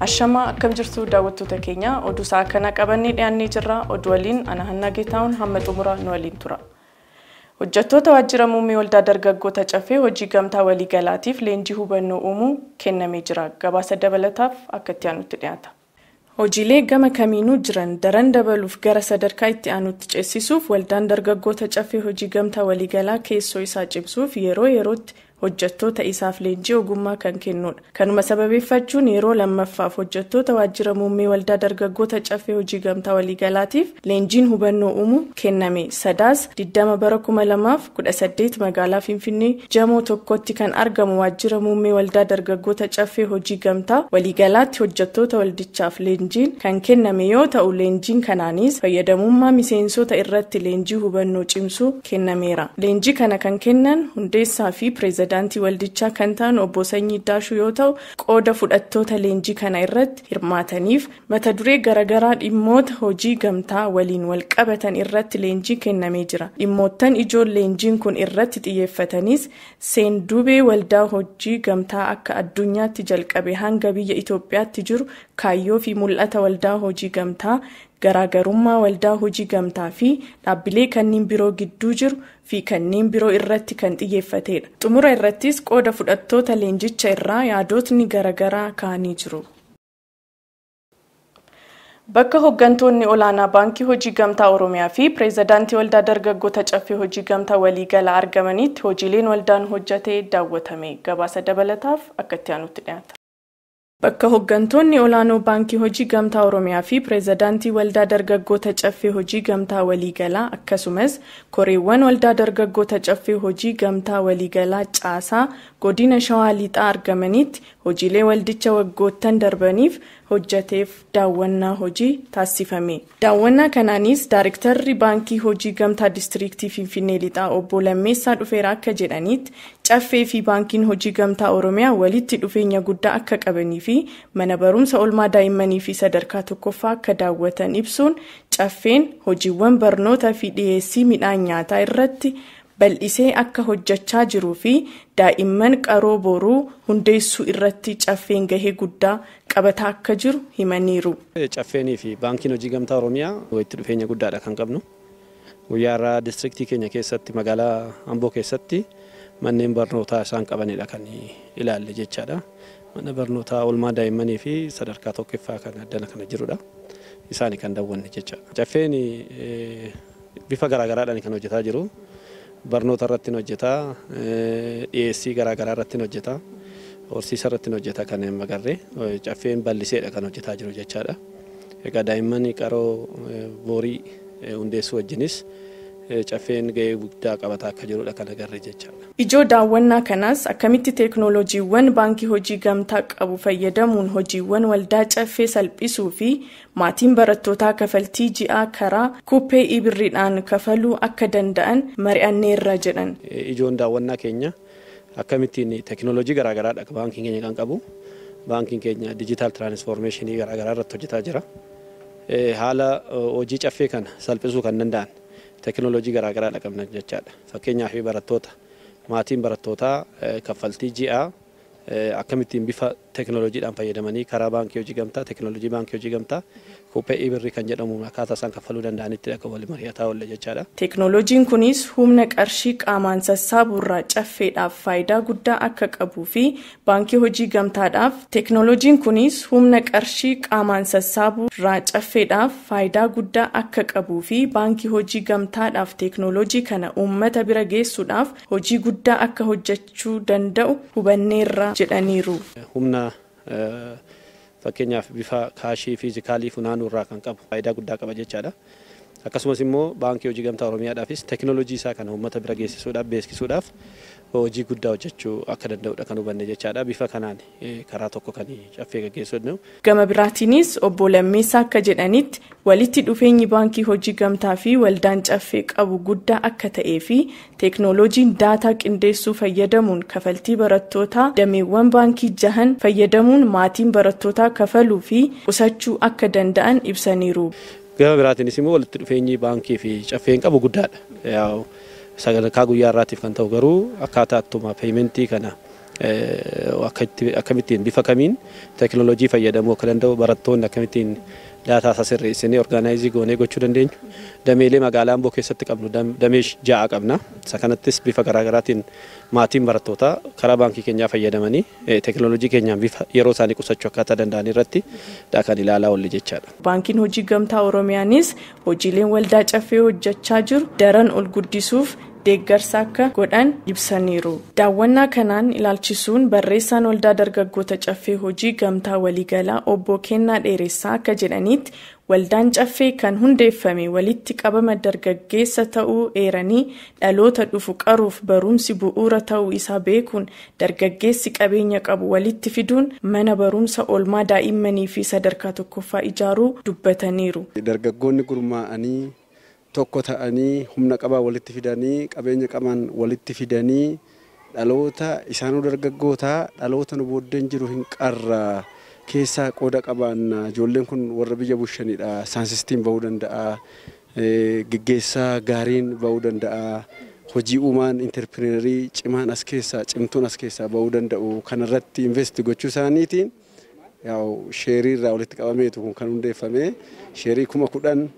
Ashamaa, akkam jirtu daawwattoota keenya? Oduu sa'a kana qabannee dhiyaannee jirra. Oduu waliin ana Hannaa Geetahuun, hamma xumura nu waliin tura. Hojjettoota waajjira muummee waldaa dargaggoota Caffee Hojii Gamtaa Waliigalaatiif leenjii hubannoo uumuu kennamee jira. Gabaasa dabalataaf akka itti aanutti dhiyaata. Hojiilee gama kamiinuu jiran daran dabaluuf, gara sadarkaa itti aanutti ceesisuuf, waldaan dargaggoota Caffee Hojii Gamtaa Waliigalaa keessoo isaa cimsuuf yeroo yerootti hojjettoota isaaf leenjii ogummaa kan kennudha. Kanuma sababeeffachuun yeroo lammaffaaf hojjettoota waajjira muummee waldaa dargaggoota Caffee Hojii Gamtaa Waliigalaatiif leenjiin hubannoo uumuu kenname. Sadaas 20 bara 2018 magaalaa Finfinnee Jamoo 1tti kan argamu waajjira muummee waldaa dargaggoota Caffee Hojii Gamtaa Waliigalaatti hojjettoota waldichaaf leenjiin kan kenname yoo ta'u, leenjiin kanaanis fayyadamummaa miseensota irratti leenjii hubannoo cimsuu kennameera. Leenjii kana kan kennan hundeessaa fi pireezidaantii waldichaa kan ta'an obbo Sanyii Daashuu yoo ta'u, qooda fudhattoota leenjii kana irratti hirmaataniif mata duree garaagaraa dhimmoota hojii gamtaa waliin wal qabatan irratti leenjii kennamee jira. Dhimmoottan ijoon leenjiin kun irratti xiyyeeffatanis seenduubee waldaa hojii gamtaa akka addunyaatti jalqabe hanga biyya Itoophiyaatti jiru, kaayyoo fi mul'ata waldaa hojii gamtaa, garaagarummaa waldaa hojii gamtaa fi dhaabbilee kanneen biroo gidduu jiru fi kanneen biroo irratti kan xiyyeeffatedha. Xumura irrattis qooda fudhattoota leenjicha irraa yaadotni garaagaraa ka'anii jiru. Bakka hooggantoonni olaanaa Baankii Hojii Gamtaa Oromiyaa fi pireezidaantii waldaa dargaggoota Caffee Hojii Gamtaa Waliigalaa argamanitti hojiileen waldaan hojjate daawwatame. Gabaasa dabalataaf akka itti aanutti dhiyaata. Bakka hooggantoonni olaanoo Baankii Hojii Gamtaa Oromiyaa fi pireezidaantii waldaa dargaggoota Caffee Hojii Gamtaa Waliigalaa, akkasumas koreewwan waldaa dargaggoota Caffee Hojii Gamtaa Waliigalaa caasaa godina Shawaa Lixaa argamanitti hojiilee waldicha waggoottan darbaniif hojjateef daawwannaa hojii taasifame. Daawwannaa kanaanis Daarektarri Baankii Hojii Gamtaa Diistiriiktii Finfinnee Lixaa obbo Lammeessaa Dhufeera akka jedhanitti, Caffee fi Baankiin Hojii Gamtaa Oromiyaa walitti dhufeenya guddaa akka qabanii fi mana barumsa oolmaa daa'immanii fi sadarkaa tokkoffaa akka daawwatan ibsuun, Caffeen hojiiwwan barnootaa fi dhiyeessii midhaan nyaataa irratti bal'isee akka hojjechaa jiruu fi daa'imman qaroo boruu hundeessuu irratti Caffeen gahee guddaa qabataa akka jiru himaniiru. Caffeenii fi Baankiin Hojii Gamtaa Oromiyaa walitti dhufeenya guddaadha kan qabnu. Guyyaa irraa diistiriktii keenya keessatti, magaalaa Amboo keessatti manneen barnootaa isaan qabanidha kan ilaalle jechaadha. Mana barnootaa oolmaa daa'immanii fi sadarkaa tokkoffaa kan addana kana jirudha. Isaani kan daawwanne jechaadha. Caffeen bifa garaagaraadhaan kan hojjetaa jiru. Barnoota irratti hojjetaa, dhiyeessii garaagaraa irratti hojjetaa, horsiisa irratti hojjetaa kan hin agarre. Caffeen bal'iseedha kan hojjetaa jiru jechaadha. Egaa daa'imman qaroo borii hundeessuu wajjinis Caffeen gahee guddaa qabataa akka jirudha kan agarre jechaadha. Ijoo daawwannaa kanaas akkamitti teeknooloojiiwwan Baankii Hojii Gamtaa qabu fayyadamuun hojiiwwan waldaa Caffee salphisuu fi maatiin barattootaa kafaltii ji'aa karaa kuppee ibirriidhaan kafaluu akka danda'an mari'anneerra jedhan. Ijoon daawwannaa keenya akkamittiin teeknooloojii garaagaraadha baankiin keenya kan qabu. Baankiin keenya digital transformation garaagaraa irratti hojjetaa jira. Haala hojii Caffee kana salphisuu kan danda'an teeknooloojii garaagaraadha qabna jechaadha. Fakkeenyaaf barattoota, maatiin barattootaa kaffaltii ji'aa akkamittiin bifa teeknooloojiidhaan fayyadamanii karaa Baankii Hojii Gamtaa, teeknooloojii Baankii Hojii Gamtaa kuppee ibirrii kan jedhamu akkaataa isaan kaffaluu danda'anitti akka wal mari'ataa oolle jechaadha. Teeknooloojiin kunis humna qarshii qaamaan sassaabuurraa Caffeedhaaf faayidaa guddaa akka qabuu fi Baankii Hojii Gamtaadhaaf teeknooloojiin kunis humna qarshii qaamaan sassaabuurraa Caffeedhaaf faayidaa guddaa akka qabuu fi Baankii Hojii Gamtaadhaaf teeknooloojii kana uummata bira geessuudhaaf hojii guddaa akka hojjechuu danda'u hubanneerra jedhaniiru. Humna fakkeenyaaf bifa cash physical funaanuu irraa kan qabu faayidaa guddaa qaba jechaadha. Akkasumas immoo Baankii Hojii Gamtaa Oromiyaadhaafis teeknooloojii isaa kana uummata bira geessisuudhaaf, beeksisuudhaaf hojii guddaa hojjechuu akka danda'udha kan hubanne jechaadha. Bifa kanaan karaa tokko kan Caffee gaggeessuu danda'u. Gama biraatiinis obbo Lammeessaa akka jedhanitti, walitti dhufeenyi Baankii Hojii Gamtaa fi waldaan Caffee qabu guddaa akka ta'ee fi teeknooloojiin daataa qindeessuu fayyadamuun kafaltii barattootaa dameewwan baankii jahan fayyadamuun maatiin barattootaa kafaluu fi qusachuu akka danda'an ibsaniiru. Gama biraatiinis immoo walitti dhufeenyi baankii fi Caffeen qabu guddaadha. Sadarkaa guyyaa irraatiif kan ta'u garuu akkaataa attuma payment kana Akkamittiin bifa kamiin teekinooloojii fayyadamuu akka danda'u, barattoonni akkamittiin daataa isaa sirreessinee organize goonee gochuu dandeenyu. Dameelee magaalaa Amboo keessatti qabnu damee 6 qabna. Isa kanattis bifa garaagaraatiin maatiin barattootaa karaa baankii keenyaa fayyadamanii teekinooloojii keenyaan bifa yeroo isaanii qusachuu akkaataa danda'an irratti kan ilaalaa oolle jechaadha. Baankiin Hojii Gamtaa Oromiyaanis hojiileen waldaa caffee hojjechaa jiru daran ol guddisuuf deeggarsa akka godhan ibsaniiru. Daawwannaa kanaan ilaalchisuun barreessaan waldaa dargaggoota caffee hojii gamtaa waliigalaa obbo Kennaa Dheeressaa akka jedhanitti, waldaan caffee kan hundeeffame walitti qabama dargaggeessa ta'uu eeranii, dhaloota dhufu qaruuf barumsi bu'uura ta'uu isaa beekuun dargaggeessi qabeenya qabu walitti fiduun mana barumsa oolmaa daa'immanii fi sadarkaa tokkoffaa ijaaruu dubbataniiru. Dargaggoonni gurmaa'anii tokko ta'anii humna qabaa walitti fidanii, qabeenya qaban walitti fidanii, dhaloota isaanuu dargaggootaa dhaloota nu booddeen jiru hin qarra keessaa qooda qabaanna. Ijoolleen kun warra biyya bushanidha. Saayinsistiin bahuu danda'a, geggeessaa gaariin bahuu danda'a, hojii uumaan entrepreneurii cimaan as keessaa, cimtuun as keessaa bahuu danda'u. Kanarratti invest gochuu isaaniitiin yaa'u sheerii irraa walitti qabameetu kun kan hundeeffame. Sheerii 10,000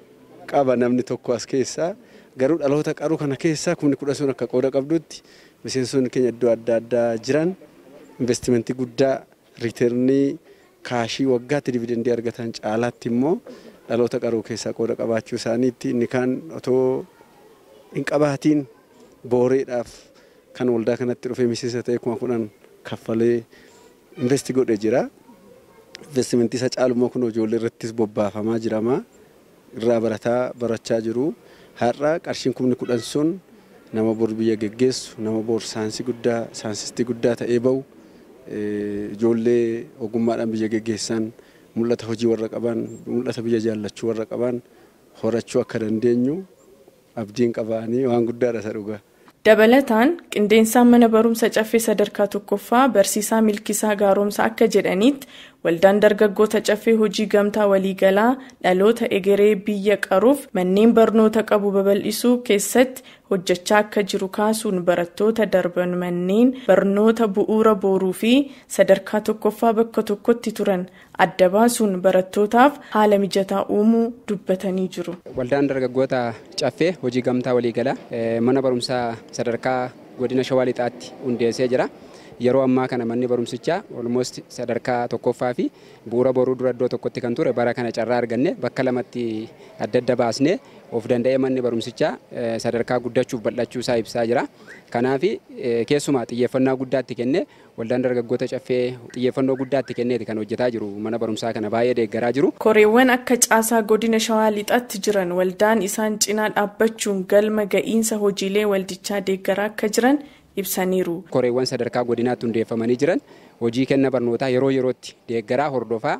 qaba namni tokko as keessaa. Garuu dhaloota qaruu kana keessaa 10,000 sun akka qooda qabdutti miseensonni keenya iddoo adda addaa jiran investimentii guddaa returnii kaashii waggaatti dividendii argatan caalaatti immoo dhaloota qaruu keessaa qooda qabaachuu isaaniitti inni kaan otoo hin qabaatiin booreedhaaf kan waldaa kanatti dhufee miseensa ta'e 10,000 kaffalee investi godhee jira. Investimentii isa caalummaa kun ijoollee irrattis bobbaafamaa jirama. Irraa barataa barachaa jiru. Har'a qarshiin 10,000 sun nama bor biyya geggeessu, nama bor saayinsii guddaa, saayinsistii guddaa ta'ee bahu, ijoollee ogummaadhaan biyya geggeessan, mul'ata hojii warra qaban, mul'ata biyya jaallachuu warra qaban horachuu akka dandeenyu abdiin qabaanii waan guddaadha isa dhugaa. Dabalataan qindeessaan mana barumsa caffee sadarkaa tokkoffaa barsiisaa Milkisaa Gaaromsaa akka jedhanitti, waldaan dargaggoota caffee hojii gamtaa waliigalaa dhaloota egeree biyya qaruuf manneen barnoota qabu babal'isuu keessatti hojjechaa akka jiru kaasuun, barattoota darban manneen barnoota bu'uura boruu fi sadarkaa tokkoffaa bakka tokkotti turan adda baasuun barattootaaf haala mijataa uumuu dubbatanii jiru. Waldaan dargaggoota caffee hojii gamtaa waliigalaa mana barumsaa sadarkaa godina Shawaa Lixaatti hundeessee jira. Yeroo ammaa kana manni barumsichaa almost sadarkaa tokkoffaa fi bu'uura boruu dura iddoo tokkotti kan ture bara kana carraa arganne bakka lamatti adda adda baasnee of danda'ee manni barumsichaa sadarkaa guddachuuf bal'achuu isaa ibsaa jira. Kanaaf keessumaa xiyyeeffannaa guddaatti kenne waldaan dargaggoota caffee xiyyeeffannoo guddaatti kenneeti kan hojjetaa jiru, mana barumsaa kana baay'ee deeggaraa jiru. Koreewwan akka caasaa godina Shawaa Lixaatti jiran waldaan isaan cinaa dhaabbachuun galma ga'iinsa hojiilee waldichaa deeggaraa akka jiran ibsaniiru. Koreewwan sadarkaa godinaatti hundeeffamanii jiran hojii kenna barnootaa yeroo yerootti deeggaraa hordofaa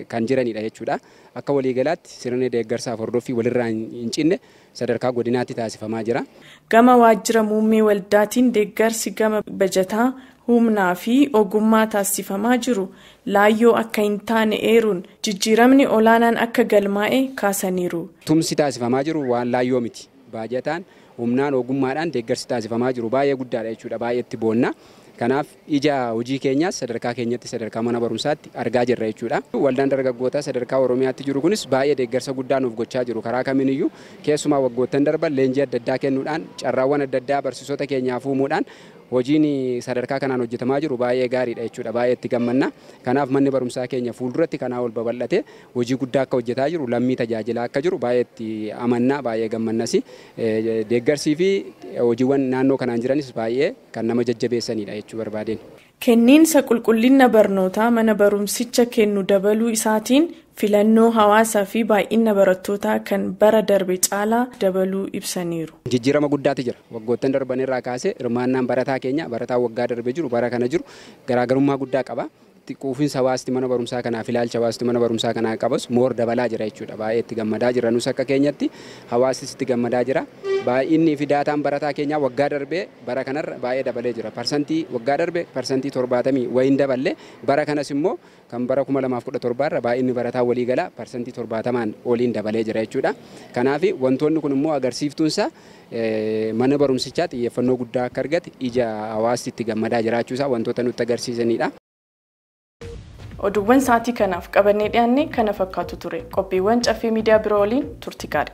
kan jiranidha jechuudha. Akka waliigalaatti sirni deeggarsaaf hordoffii walirraa hin cinne sadarkaa godinaatti taasifamaa jira. Gama waajjira muummee waldaatiin deeggarsi gama bajataa, humnaa fi ogummaa taasifamaa jiru laayyoo akka hin taane eeruun, jijjiiramni olaanaan akka galmaa'e kaasaniiru. Tumsi taasifamaa jiru waan laayyoo miti. Baajataan, humnaan, ogummaadhaan deeggarsi taasifamaa jiru baay'ee guddaadha jechuudha. Baay'ee itti boonna. Kanaaf ija hojii keenyaas sadarkaa keenyatti, sadarkaa mana barumsaatti argaa jirra jechuudha. Waldaan dargaggootaa sadarkaa Oromiyaatti jiru kunis baay'ee deeggarsa guddaa nuuf gochaa jiru. Karaa kamiiniyyuu keessumaa waggoottan darban leenjii adda addaa kennuudhaan, carraawwan adda addaa barsiisota keenyaaf uumuudhaan hojiin sadarkaa kanaan hojjetamaa jiru baay'ee gaariidha jechuudha. Baay'ee itti gammanna. Kanaaf manni barumsaa keenya fuulduratti kanaa ol babal'atee hojii guddaa akka hojjetaa jiru, lammii tajaajilaa akka jiru baay'ee itti amanna, baay'ee gammannas. Deeggarsii fi hojiiwwan naannoo kanaan jiranis baay'ee kan nama jajjabeessanidha jechuu barbaadeen. Kenniinsa qulqullina barnootaa mana barumsicha kennu dabaluu isaatiin filannoo hawaasaa fi baay'ina barattootaa kan bara darbe caalaa dabaluu ibsaniiru. Jijjiirama guddaatu jira. Waggoottan darban irraa kaasee hirmaannaan barataa keenya, barataa waggaa darbe jiru bara kana jiru garaagarummaa guddaa qaba. Itti quufinsa hawaasti mana barumsaa kanaaf, ilaalcha hawaasti mana barumsaa kanaa qabus more dabalaa jira jechuudha. Baay'ee itti gammadaa jira, nus akka keenyatti hawaastis itti gammadaa jira. Baay'inni fi daataan barataa keenyaa waggaa darbee bara kanarra baay'ee dabalee jira. Parsantii waggaa darbe 70% wayiin daballe, bara kanas immoo kan bara 2017 irra baay'inni barataa waliigalaa 70%n oliin dabalee jira jechuudha. Kanaaf wantoonni kun immoo agarsiiftuunsa mana barumsichaa xiyyeeffannoo guddaa akka argate, ija hawaasti itti gammadaa jiraachuusaa wantoota nutti agarsiisanidha. Oduuwwan sa'aatii kanaaf qabannee dhiyaanne kana fakkaatu ture. Qophiiwwan Caffee Miidiyaa biroo waliin turtii gaarii.